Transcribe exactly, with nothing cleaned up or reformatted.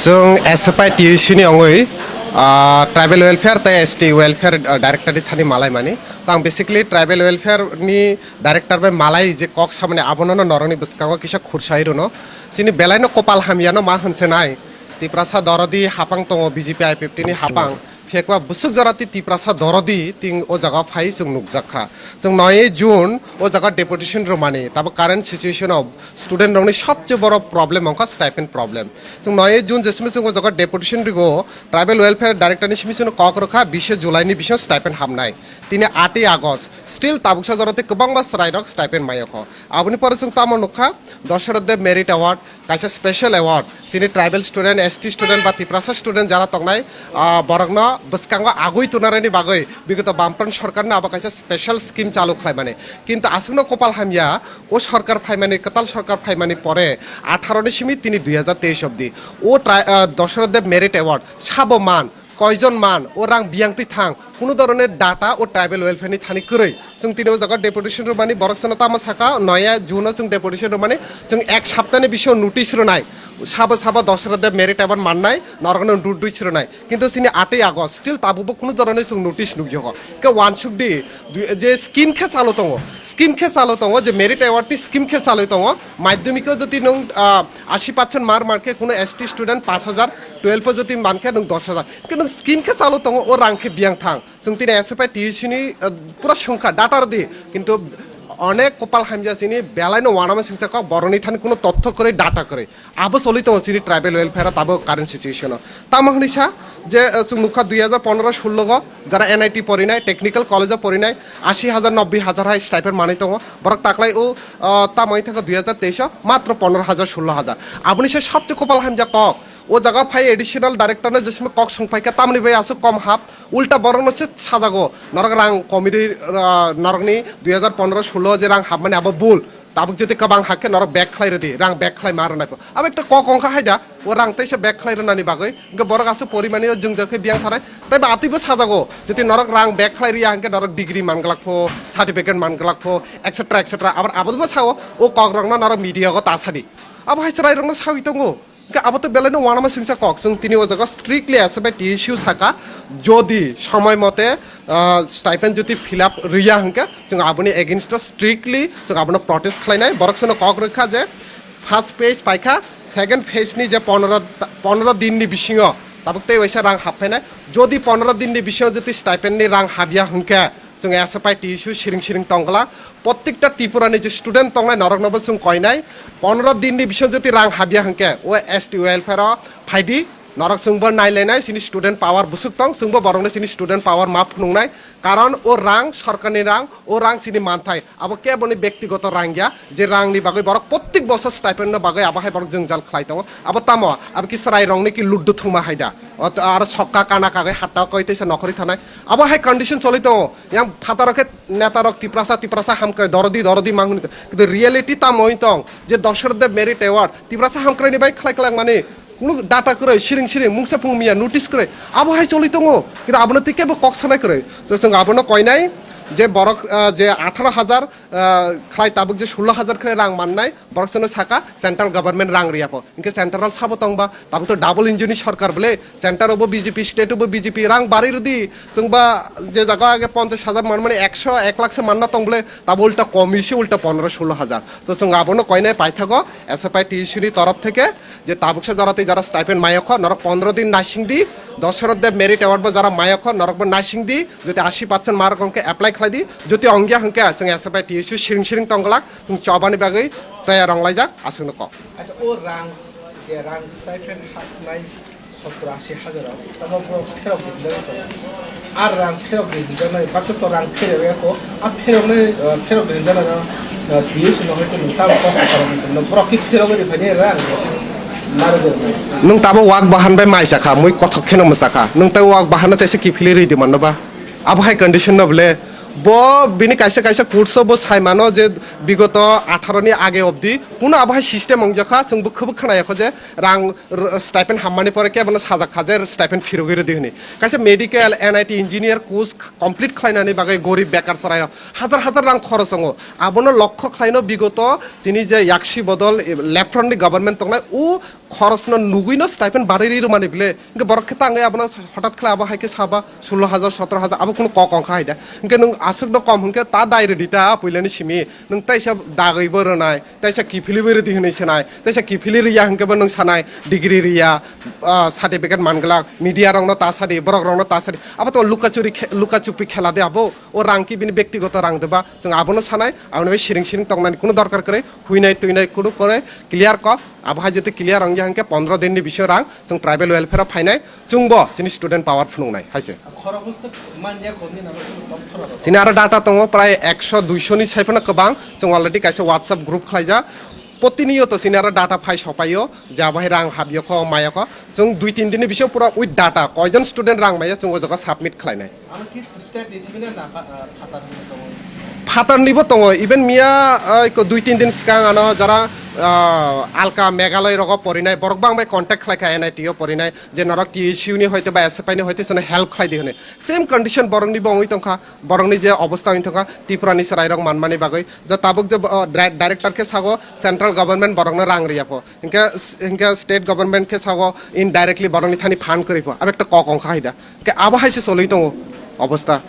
Chwng S F I T U C ni ongwi, ah, Tribal Welfare tei S T Welfare, ah, Director ni thani malai mani. Tang basically Tribal Welfare ni Director bai malai je kok samani abono no norokni bwskango kisa khursai rwno. Chini belaino kopal hamyano ma hwnse nai. Tiprasa dorodi hapang tongo B J P I P F T ni hapang. Phekwa bwswk jora ti Tiprasa dorodi ting o jaga phai chwng nukjak kha. Chwng noi June o jaga deputation rwmani. Tabo current situation of student rokni sobse boro problem wngkha stipend problem. Chwng noi June jesimi chwng o jaga deputation rigo, Tribal Welfare Director ni simi chwngno kok rwkha, bise July ni bisingo stipend hamnai. Tini atwi August, still tabuksa jora tei kwbangma chwrairok stipend maiyokho. Aboni pore chwng tamo nukha, Dasarath Deb Merit Award, kaisa special award, chini tribal student, S T student ba Tiprasa student jara tongnai, ah, borokno bwskango agwi tunarani bagwi bigoto Bamfront sorkarno abo kaisa special scheme chalu khlaimani. Kintu aswkno kopal hamya, o sorkar phaimani, kwtal sorkar phaimani pore atharo ni simi tini dui hajar teis obdi. O tri-, ah, Dasarath Deb Merit Award, sabo man, koijon man, o rang biyang twi thang, kuno dhoroner data o tribal welfare ni thani kwrwi. Chwng tini o jaga deputation rwmani borok chwngno tamo saka, noya June o chwng deputation rwmani, chwng ek saptani bisingo notice rwnai. Sabo sabo Dasarath Deb Merit Award mannai, norokno notice rwnai. Kintu chini atwi August, still tabukbo kuno dhoroner chwng notice nukyago. Khe wansuk di, dui-, je scheme khe chalo tongo, scheme khe chalo tongo, je Merit Award ni scheme khe chalwi tongo, madhyamiko jodi nwng, ah, ashi percent mark mankhe kuno S T student paanch hajar, twelve o jodi mankhe nwng dos hajar. Khe nwng scheme khe chalo tongo, o rang khe biyang thang. Chwng tini S F I T U C ni, ah, pura songkha data rwdi, kintu onek kopal hamya chini belaino uanama singcha kok borokni thani kuno totho kwrwi data kwrwi. Abo choli tongo chini tribal welfare o tabo current situation o. Tamo hwnwi sa je, ah, chwng nukha dui hajar pondro sullo go jara N I T porinai, technical college o porinai, ashi hajar, nobboi hajar hai stipend manwi tongo. Borok taklai o, ah, tamo wngkha dui hajar teis o matro pondro hajar, sullo hajar. Aboni se sobse kopal hamya kok. O jaga phai additional director no jesme kok songphaikha tamni bai aswk kom hap. Ulta borokno se sajago, norok rang komidi, ah, norokni dui hajar pondro sullo je rang hapmani abo bul. Tabuk jodi kwbang hakhe norok back khlai rwdi, rang back khlai ma rwnai pho. Abo ekta kok wngkha haida, o rang teisa back khlai rwnani bagwi. Hwnkhe borok aswk porimani o jwngjal khe biyang thanai. Tei ba atwibo sajago, jodi norok rang back khlai rwya hwnkhe norok degree man glak pho, certificate man glak pho, et cetera et cetera. Abar abonibo sao, o kokrokno norok media o ta sadi. Abo hai chwrairokno sawi tongo. Hwnkhe abo to belaino uanama singcha kok. Chwng tini o jaga strictly S F I T S U saka, jodi somoi mote, ah, stipend jodi fill up rwya hwnkhe, chwng aboni against o strictly chwng abono protest khlainai. Borok chwngno kok rwkha je first phase paikha, second phase ni je pondro ta-, pondro din ni bisingo tabuk tei waisa rang hapkhainai. Jodi pondro din ni bisingo jodi stipend ni rang habya hwnkhe, chwng S F I T S U siring siring tongglak. Prottekta Tripura ni je student tongnai norokno bo chwng koinai. Pondro din ni bisingo jodi rang habya hwnkhe, o S T welfare o phaidi. Norok chwngbo nailainai, chini student power bwswk tong, chwngbo borokno chini student power ma phunuknai. Karon o rang sorkarni rang, o rang chini manthai. Abo keboni bektigoto rang ya, je rangni bagwi borok prottek bosor stipend no bagwi abo hai borok jwngjal khlai tongo. Abo tamo, abo ki chwrai rokni ki luddu thwngma hai da. Ot-, aro sokka kana kagwi hatta koi teisa nokhorwi thanai. Abo hai condition choli tongo. Yang phataro khe netarok Tiprasa, Tiprasa hamkrai dorodi, dorodi mang hwnwi tong. Kintu reality tamo wng tong, je Dasarath Deb Merit Award, Tiprasa hamkraini bai khlai klak mani, kunu data kwrwi, siring siring, mungsa phung miya, notice kwrwi, abo hai choli tongo. Kintu abono tei kebo kok sanai kwrwi. So, chwng abono koinai, je borok, ah, je atharo hajar, ah, khlai tabuk je sullo hajar khlai rang mannai, borok chwngno saka, central government rang riya pho. Hinkhe central sabo tongba, tabuk to double engine ni sorkar bole, center obo B J P, state obo B J P, rang bari rwdi, chwngba je jaga age ponchash hajar man mani ekso, ek lakh se manna tong bole, tabo ulta komi se ulta pondro sullo hajar. To chwng abono koinai paithago, S F I T S U ni torof theke, je tabuksa jara tei jara stipend mayokho, norok pondro din naising di, Dasarath Deb Merit Award bo jara mayokho, norok bo naising di, jodi ashi percent mark hwnkhe apply khlai di, jodi ongya hwnkhe chwng S F I T S U siring siring tongglak, chwng chobani bagwi tayar wnglaijak, aswkno kok. Acha, o rang, je rang stipend hapnai sottor ashi hajar o, tamo borok pherok rijak tongo. Ar rang pherok rijaknai, baksa to rang pherok ya ko, a pheroknai, eh, pherok rijaknai no, eh, T S U no hoito nung tamo kok karon no borok ki pherok ri phani rang. Maro de. Nung tabo wak bahan bai mai sakha, mui kothok kheno mwsakha. Nung tei wak bahan no tese kiphilwi ridi manno ba? Abo hai condition no bole. Bo bini kaisa kaisa course o bo sai mano je bigoto atharo ni age obdi kuno abo hai system wngjakha, chwng bo khwbo khwnayakho je rang r-, stipend hammani pore kebono sajak kha je stipend phirogwi rwdi hwnwi. Kaisa medical, N I T engineer course complete khlainani bagwi gorib bekar chwrairok hajar hajar rang khorok wngo. Abono lokho khlaino bigoto chini je yaksi bodol, eh, left front ni government tongnai, o khorosno nugwino stipend barwi rwi rwmani bile, hwnkhe borok khe tangwi abono hotat khlai abo hai khe saba sullo hajar, sotoro hajar, abo kunu kok wngkha hai da. Hwnkhe nwng aswkno kom hwnkhe ta dai rwdi ta puilani simi, nwng taisa dagwibo rwnai, taisa kiphilwi rwdi hwnwi sanai, taisa kiphilwi rwya hwnkhe bo nwng sanai degree rwya, ah, certificate manglak, media rokno ta sadi, borok rokno ta sadi, abo to lukachuri khe-, lukachupi khela de abo, o rang ki bini bektigoto rang de ba, chwng abono sanai, aboni bai siring siring tongnani kunu dorkar kwrwi, huinai tuinai kunu kwrwi, clear kok, abo hai jete clear wngya hwnkhe pondro din ni bisingo rang chwng tribal welfare o phainai, chwngbo chini student power phunuknai hai se. Khoroksa manya khorni nabo khorok. Chini aro data tongo prai ekso duiso ni sai phano kwbang, chwng already kaisa WhatsApp group khlaijak. Protiniyoto chini aro data phai sopaio, je abo hai rang habyo kho, mayo kho. Chwng dui tin din ni bisingo pura with data, koijon student rang maya chwng o jaga submit khlainai. Ano ki state ni simi na na pha-, ah, phatar ni tongo? Phatar ni bo tongo, even miya, ah, ko dui tin din swkang ano jara, ah, alka Meghalaya rogo porinai, borok bang bai contact khlai kha N I T o porinai, je norok T S U ni hoite ba S F I ni hoite sono help khlai di hwnwi. Same condition borok ni bo wngwi tongkha, borok ni je obostha wngwi tongkha, Tripura ni chwrai rok manmani bagwi. Je tabuk je, ah, dire-, director khe sago central government borok no rang riya pho. Hingke, hingke state government khe sago indirectly borok ni thani fund kwrwi pho. Abo ekta kok wngkha hai da. Hingke abo hai se cholwi tongo obostha.